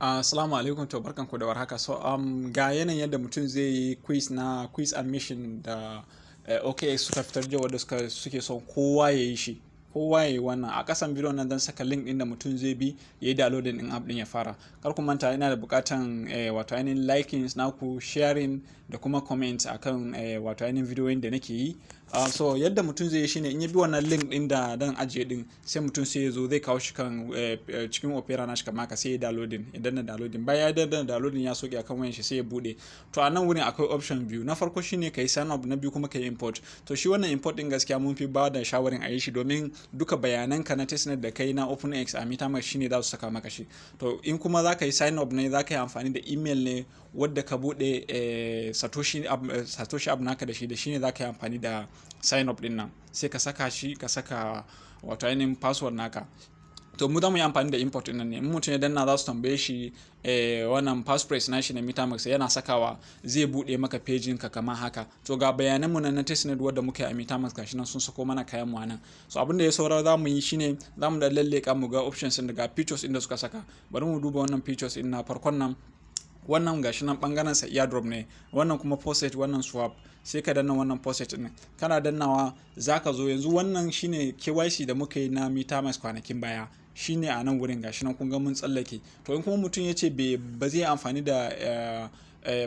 Assalamu alaikum, to barkanku da warhaka. So ga yanayin yadda mutum zai yi quiz na quiz and mission da OKX suka fitar jiya, wadda suke son kowa ya yi shi. Kowa ya yi wannan. A ƙasan bidiyon nan zan saka link ɗin da mutum zai bi ya yi downloading ɗin app ɗin ya fara. Kar ku manta, ina da buƙatan wato ainihin liking naku, sharing da kuma comment akan wato ainihin bidiyoyin da nake yi. So yadda mutum zai yi shine, in ya bi wannan link ɗin da dan ajiye ɗin, sai mutum sai ya zo zai kawo shi kan cikin Opera nashi kamar haka, sai ya downloading, ya danna downloading. Bayan ya danna downloading, ya sauke akan wayan shi, sai ya buɗe. To a nan wurin akwai option biyu. Na farko shine ka yi sign up, na biyu kuma ka yi import. To shi wannan import ɗin, gaskiya mun fi ba da shawarin a yi shi, domin duka bayanan ka na testnet da kai na OpenX a MetaMask shine za su saka maka shi. To in kuma za ka yi sign up ne, za ka yi amfani da email ne wadda ka buɗe Satoshi app naka da shi, da shi ne za ka yi amfani da sign up ɗin nan. Sai ka saka shi, ka saka wato ainihin password naka. To mu za mu yi amfani da import ɗin nan ne. In mutum ya danna, za su tambaye shi wannan passphrase nashi na MetaMask. Yana sakawa, zai buɗe maka page ka kamar haka. To ga bayanan mu na testnet wadda muka yi a MetaMask, gashi nan sun sako mana kayan mu anan. So abin da ya saura za mu yi shine za mu da lalleka mu ga options ɗin, daga features ɗin da suka saka. Bari mu duba wannan features ɗin na farkon nan. Wannan gashi nan bangaren sa airdrop ne, wannan kuma faucet, wannan swap. Sai ka danna wannan faucet ɗin. Kana dannawa, zaka zo yanzu wannan shine KYC da muka yi na MetaMask kwanakin baya. Shine a nan wurin, gashi nan kun ga mun tsallake. To in kuma mutum ya ce ba zai amfani da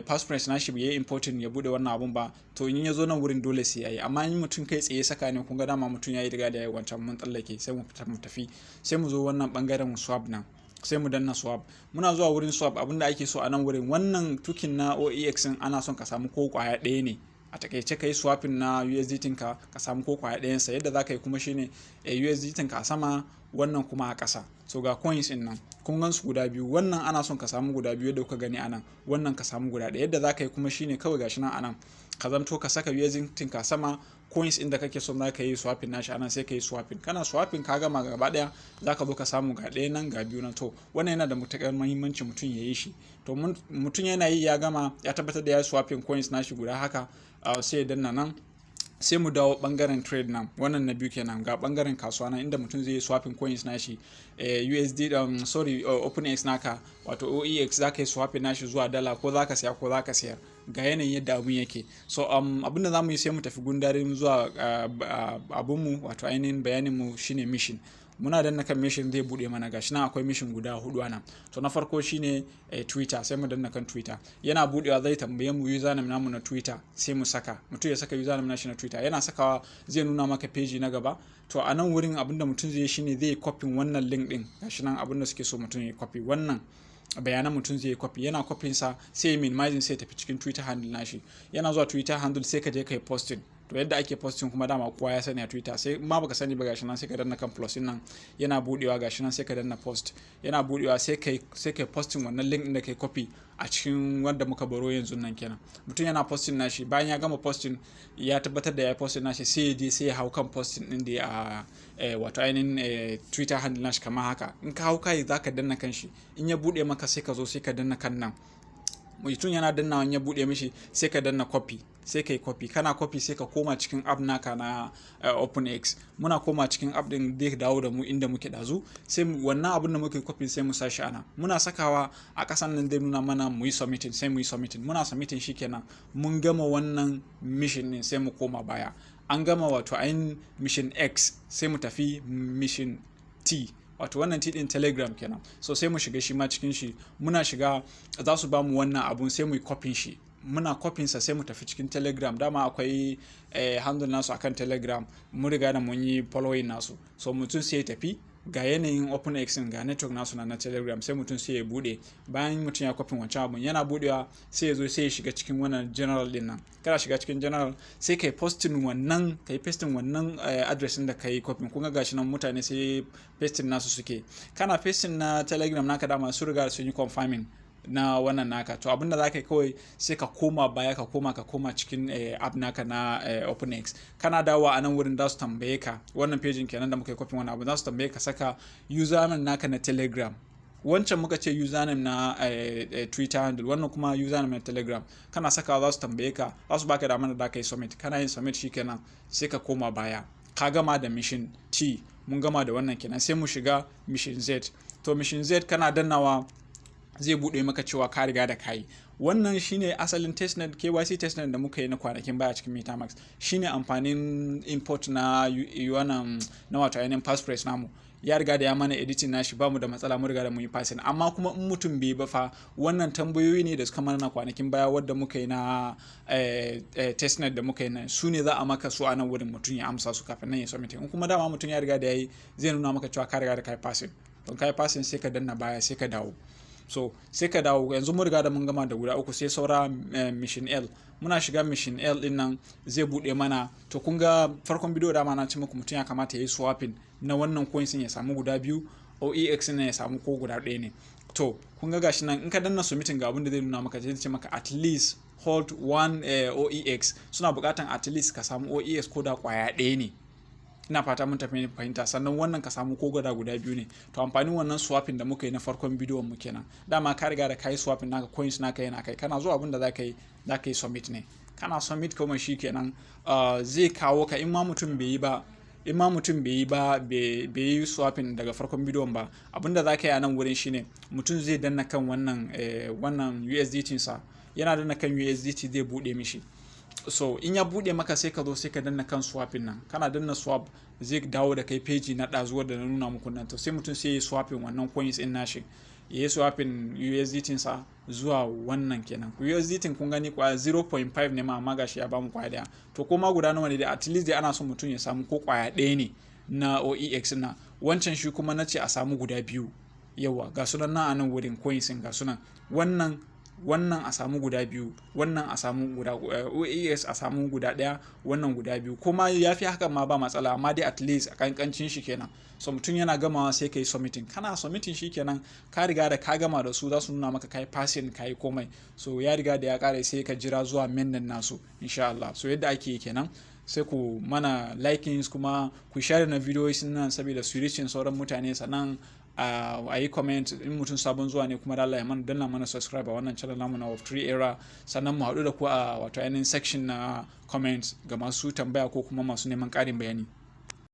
passphrase nashi ya yi importing ya bude wannan abun ba, to in ya zo nan wurin dole sai yayi. Amma in mutum kai tsaye saka ne, kun ga dama mutum ya yi riga da ya yi wancan, mun tsallake. Sai mu fita mu tafi, sai mu zo wannan bangaren swap nan, sai mu danna swap. Muna zuwa wurin swap, abinda ake so a nan wurin, wannan token na OEX din ana son ka samu ko kwaya ɗaya ne. A takaice, ka yi swapping na USDT ka, ka samu ko kwaya ɗayansa. Yadda za ka yi kuma shine USDT ka a sama, wannan kuma a ƙasa. So ga coins ɗin nan, kun gan su guda biyu. Wannan ana son ka samu guda biyu yadda kuka gani anan, wannan ka samu guda ɗaya. Yadda za ka yi kuma shine kawai gashi nan anan, ka zamto ka saka USDT ka sama, coins ɗin da kake son za ka yi swapping nashi anan, sai ka yi swapping. Kana swapping, ka gama gaba ɗaya, za ka zo ka samu ga ɗaya nan, ga biyu nan. To wannan yana da matuƙar muhimmanci mutum ya yi shi. To mutum yana yi, ya gama, ya tabbatar da ya yi swapping coins nashi guda haka, sai ya danna nan. Sai mu dawo bangaren trade nan, wannan na biyu kenan. Ga bangaren kasuwa nan inda mutum zai yi swapping coins nashi, USD, sorry, OpenX naka, wato OEX, za ka yi swapping nashi zuwa dala, ko za ka siya ko za ka sayar. Ga yanayin yadda abun yake. So abin da za mu yi, sai mu tafi gundarin zuwa abunmu, wato ainihin bayanin mu shine mission. Muna danna kan mission, zai bude mana. Gashi nan akwai mission guda hudu anan. To na farko shine Twitter. Sai mu danna kan Twitter. Yana budewa, zai tambaye mu username namu na Twitter, sai mu saka. Mutum ya saka username nashi na Twitter. Yana sakawa, zai nuna maka page na gaba. To a nan wurin abinda mutum zai yi shine zai copy wannan link din. Gashi nan abinda suke so mutum ya copy, wannan bayanan mutum zai yi copy. Yana copy sa, sai minimizing, sai tafi cikin Twitter handle nashi. Yana zuwa Twitter handle, sai ka je kai posting. To yadda ake posting kuma dama kowa ya sani a Twitter, sai ma baka sani ba, gashi nan sai ka danna kan plus nan. Yana budewa, gashi nan sai ka danna post. Yana budewa, sai kai posting wannan link din da kai copy a cikin wanda muka baro yanzu nan kenan. Mutum yana posting nashi. Bayan ya gama posting, ya tabbatar da ya posting nashi, sai ya je sai ya hau kan posting din da ya wato ainihin Twitter handle nashi kamar haka. In ka hau kai, zaka danna kan shi. In ya bude maka, sai ka zo sai ka danna kan nan. Mutum yana dannawa, ya bude mishi, sai ka danna copy, sai ka yi copy. Kana copy, sai ka koma cikin app naka na OpenX. Muna koma cikin app din, zai dawo da mu inda muke dazu. Sai wannan abun da muke copy, sai mu sashi ana. Muna sakawa a kasan nan, zai nuna mana mu yi submitting. Sai mu yi submitting. Muna submitting, shikenan, mun gama wannan mission din. Sai mu koma baya. An gama wato ainihin mission X, sai mu tafi mission T, wato wannan T din Telegram kenan. So sai mu shiga shi ma cikin shi. Muna shiga, za su ba mu wannan abun, sai mu yi copy shi. Muna copy sa, sai mu tafi cikin Telegram. Dama akwai handle nasu akan Telegram, mun riga da mun yi following nasu. So mutum sai ya tafi, ga yanayin OpenX, ga network nasu na Telegram. Sai mutum sai ya bude. Bayan mutum ya copy wancan abun, yana budewa, sai ya zo sai ya shiga cikin wannan general din nan. Kana shiga cikin general, sai kai posting wannan, kai pasting wannan address din da kai copy. Kun ga gashi nan mutane sai pasting nasu suke. Kana pasting na Telegram naka, dama su riga sun yi confirming na wannan naka. To abinda za ka yi kawai, sai ka koma baya, ka koma cikin app naka na OpenX. Kana dawowa, a nan wurin za su tambaye ka, wannan page kenan da muka yi copy wannan abu, za su tambaye ka saka username naka na Telegram. Wancan muka ce username na Twitter handle, wannan kuma username na Telegram. Kana sakawa, za su tambaye ka, za su baka damar da ka yi submit. Kana yin submit, shikenan, sai ka koma baya. Ka gama da mission T, mun gama da wannan kenan. Sai mu shiga mission Z. To mission Z, kana dannawa, Zai buɗe maka cewa ka riga da kayi. Wannan shine asalin testnet, KYC testnet da muka yi na kwanakin baya cikin MetaMask. Shine amfanin import na wannan, na wato ainihin passphrase namu. Ya riga da ya mana editing nashi, bamu da matsala, mun riga da mun yi passing. Amma kuma in mutum bai ba fa, wannan tambayoyi ne da suka mana na kwanakin baya wadda muka yi na testnet da muka yi nan, su ne za a maka su a nan wurin, mutum ya amsa su kafin nan ya submit. In kuma dama mutum ya riga da ya yi, zai nuna maka cewa ka riga da kai passing. Don kai passing, sai ka danna baya, sai ka dawo. So sai ka dawo. Yanzu mun riga da mun gama da guda uku, sai saura mission L. Muna shiga mission L din nan, zai bude mana. To, kun ga farkon bidiyo dama na ce muku mutum ya kamata ya yi swapping na wannan coins ya samu guda biyu, OEX ne ya samu ko guda ɗaya ne. To, kun ga gashi nan, in ka danna submitting, ga abin da zai nuna maka. Zai ce maka at least hold one OEX. Suna buƙatan at least ka samu OEX ko da kwaya ɗaya ne. Ina fata mun tafi fahimta. Sannan wannan ka samu ko guda biyu ne. To, amfanin wannan swapping da muka yi na farkon bidiyon mu kenan. Dama ka riga da kai swapping naka, coins naka yana kai. Kana zuwa, abin da zaka yi submit ne. Kana submit kuma shi kenan, zai kawo ka. In ma mutum bai yi ba, bai yi swapping daga farkon bidiyon ba, abinda za ka yi a nan wurin shine mutum zai danna kan wannan USDT sa. Yana danna kan USDT, zai bude mishi. So in ya bude maka, sai ka zo sai ka danna kan swapping nan. Kana danna swap, zai dawo da kai page na ɗazuwar da na nuna muku nan. To, sai mutum sai ya swapping wannan coins in nashi, ya yi swapping USDT sa zuwa wannan kenan. USDT, kun gani, kwaya 0.5 ne ma, amma gashi ya bamu kwaya daya. To, ko ma guda nawa ne dai, at least dai ana son mutum ya samu ko kwaya ɗaya ne na OEX na wancan. Shi kuma na ce a samu guda biyu. Yawa, ga sunan nan a nan wurin, coins ga sunan. Wannan a samu guda biyu, wannan a samu guda OEX a samu guda ɗaya, wannan guda biyu. Kuma ya fi hakan ma ba matsala, amma dai at least a kankancin shi kenan. So mutum yana gamawa, sai ka yi submitting. Kana submitting, shi kenan, ka riga da ka gama da su. Za su nuna maka kai passing, kai komai. So ya riga da ya kare, sai ka jira zuwa mainnet nasu insha Allah. So yadda ake yi kenan. Sai ku mana liking, kuma ku share na videos nan saboda su reaching sauran mutane. Sannan a yi comment. In mutum sabon zuwa ne kuma, Allah ya mana danna mana subscribe a wannan channel namu na of 3 Era. Sannan mu haɗu da ku a wato ainihin section na comment ga masu tambaya ko kuma masu neman ƙarin bayani.